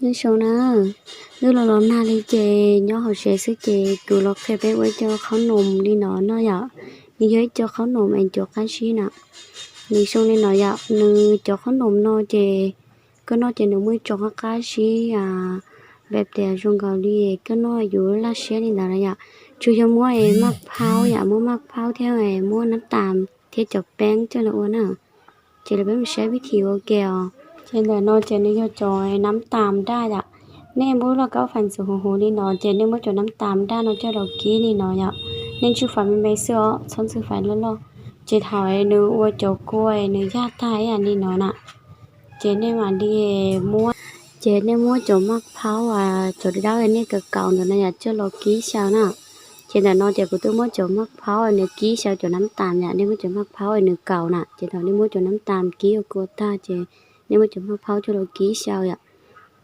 Nyob zoo na, wb los los nag li ces nyob hauv tsev xwb ces kuv los qhia peb ua ib co qhaub noom li no no yom. Nws yog ib co qhaub noom es ncuav qab zib na. Nws zoo li no yom, nws cov qhaub noom no ces koj noj ces nws muaj ib co qab qab zib, npaum tias zoo nkaus li koj noj yus laj siab li ntawd na yom. Tsuas yog muab maj phaub yom, muab maj phaub thiab muab nab tas thiab cov peeb coj los ua na. Ces lawv peb mus saib vib thim ua ke os. Ces ntawm no ces nws yog cov nab tas daj yom. Nej muab lub lauj kaub fais ntxuav huv huv li no ces nej muab cov nab tas daj no coj los kib li no yom. Nej ntxhw fais me me xwb os, txhob ntxhw fais loj loj. Ces thaum nws ua cov kua nws yaj tag ib yam li no na, ces nej mam li muab, ces nej muab cov maj phaub, cov dawb dawb nej kaus kaus ntawm no yom coj los kib xyaw na. Ces ntawm no ces kuv twb muab cov maj phaub nws kib xyaw cov nab tas yom, nej muab cov maj phaub nws kaus na, ces thaum nej muab cov nab tas kib ua kua tag ces nej muab cov maj phaub coj los kib xyaw yom.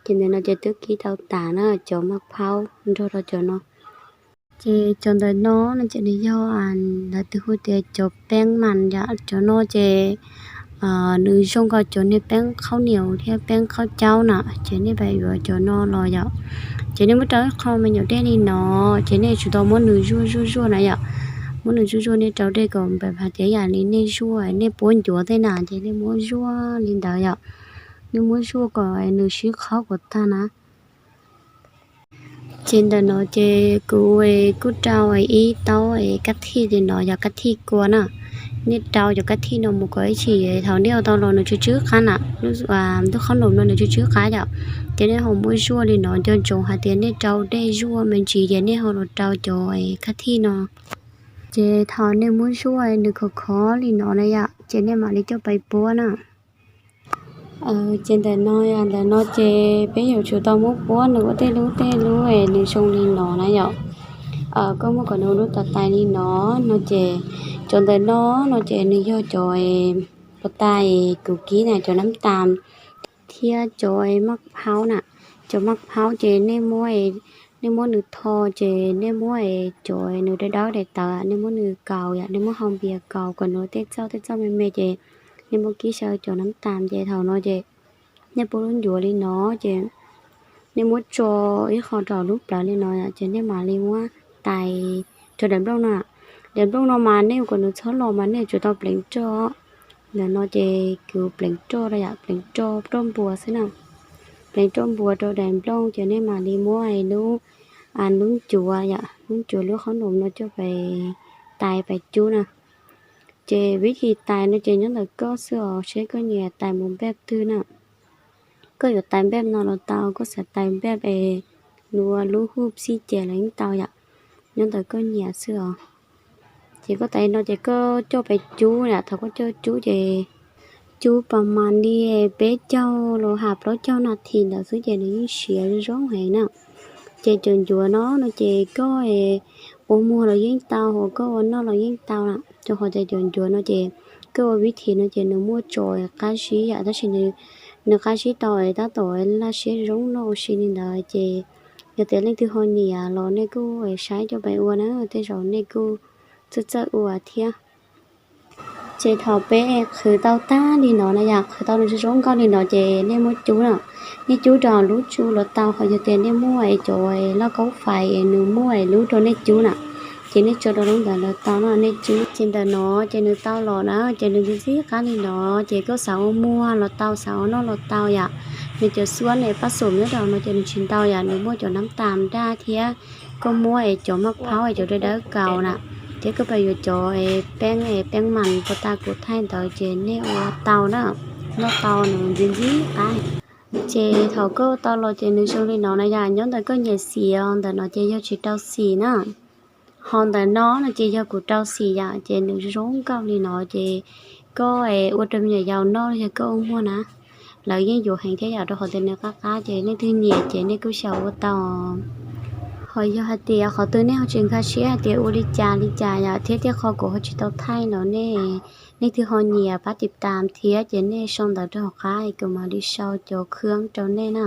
Ces ntawm no ces twb kib tau tas na, cov maj phaub nrog rau cov no. Ces cov ntawm no no ces nws yog lawv twb hu tias cov peeb mas yom, cov no ces nws zoo nkaus cov niag peeb khaub niam thiab peeb khaub caub na, ces nej pab yuav cov no los yom. Ces nej muab rau ib qho me nyuam dej li no, ces nej tsum tau muab nws zuaj zuaj zuaj na yom. Muab nws zuaj zuaj, nej rau dej kom npam hais tias yam li nej zuaj nej puab ncuav tej na, ces nej muab zuaj li ntawd yom. Nej muab zuaj kom nws sib qhob kom tag na. Ces ntawm no ces kuv kuj rau ib taub kab thij li no yog kab thij kua na. Nej rau cov kab thij no mus kom ib chim, thaum nej ua tau los nws tsw tsw qab na, lub qhaub noom no nws tsw tsw qab yom. Ces nej ho muab zuaj li no, nco ntsoov hais tias nej rau dej zuaj me ntsis ces nej ho los rau cov kab thij no. Ces thaum nej muab zuaj nws khov khov li no na yom, ces nej mam li coj pais puab na. Ces ntawm no, ntawm no ces peb yuav tsum tau muab puab nws ua tej lub tej lub nws zoo li no na yom. Koj muab kom nws ua lub tais tais li no, no ces cov ntawm no, no ces nws yog cov pas tas kuv kib na, cov nab tas thiab cov maj phaub na. Cov maj phaub ces nej muab, nej muab nws tho, ces nej muab cov nws dawb dawb daim tawv, nej muab nws kaus yom, nej muab hau npias kaus kom nws tej txauj tej txauj me me ces nej muab kib xyaw cov nab tas ces thaum no ces nej puab lub ncuav li no ces nej muab tso ib qho rau lub plawv li no ces nej mam li muab tais rau daim nplooj no. Daim nplooj no mas nej ua kom nws txhob los mas nej tsum tau pleev roj. Ntawm no ces kuv pleev roj rau yom, pleev roj, roj npua xwb na. Pleev roj npua rau daim nplooj ces nej mam li muab lub, lub ncuav yom, lub ncuav lub qhaub noom no coj pais tais pais cub na. Ces vib thim tais no ces nyob ntawm koj xwb os, seb koj nyiam tais mus npej twg na. Koj yuav tais npej no los tau, koj xav tais npej es nws ua lub hub xij ces los yeej tau yom, nyob ntawm koj nyiam xwb os. Ces koj tais no ces koj coj pais cub na, thaum koj coj cub ces cub pas mas li peb caug los has plaub caug nas this ntawd xwb ces nws yeej siav zoo heev na. Ces cov ncuav no no ces koj ua muag los yeej tau, hos koj ua noj los yeej tau na. Rau qhov tias cov ncuav no ces koj ua vib thim no ces nws muaj tso qab zib yom, tab sis nws qab zib tau es tab tom laj siab zoo noj ua si li ntawd ces yog tias leej twg ho nyiam los nej kuj saib coj pais ua na, tej zaum nej kuj txawj txawj ua thiab. Ces thaum peb qhwv tau tag li no na yom, qhwv tau nws zoo zoo nkauj li no ces nej muab cub na. Nej cub rau lub tsu los tau, hos yog tias nej muaj cov lauj kaub fais nws muaj lub rau nej cub na, ces nej tso rau lub ntawd los tau no nej cub. Ces ntawm no ces nws tau los na, ces nws ntxim ntxim qab li no, ces koj xav ua muag los tau, xav ua noj los tau yom. Nws cov xuab ne pab xum nyob rau no ces nws tsis ntau yom, nws muaj cov nab tas daj thiab koj muab es cov maj phaub es cov dawb dawb kaus na, thiab koj pab yuav cov es peeb es peeb mas pas tas kuv thaij ntawd ces nej ua tau na, noj tau nws ntxim ntxim qab. Ces thaum koj ua tau los ces nws zoo li no na yom, nyob ntawm koj nyiam xim os, ntawm no ces yog tsis rau xim na. Hos ntawm no no ces yog kuv rau xim yom, ces nws zoo nkauj li no ces koj ua rau me nyuam yaus noj los yog koj ua muag na, lawv yeej yuav heev thiab yom, rau qhov tias nws qab qab ces leej twg nyiam ces nej kuj xyaum ua tau. Hos yog hais tias qhov twg nej ho tsis nkag siab hais tias ua li cas li cas yom, thiab tej qho kuv ho tsis tau thaij los nej, leej twg ho nyiam pab tiv tas thiab ces nej sau ntawv rau hauv qab kuv mam li sau cov khab rau nej na.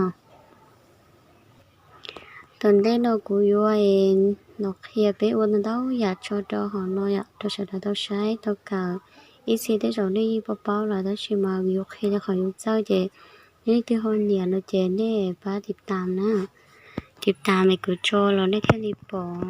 Tom ntej no kuv yuav los qhia peb ua ntau ntau yam tso rau hauv no yom, rau sawv daws tau saib tau kawm. Ib txhia tej zaum nej yeej paub paub lawm tab sis mas yuav qhia rau qhov yus txawj ces Nej twb ho nyiam no ces nej pab tiv tam na, tiv tam es kuv tso los nej thiaj li pom.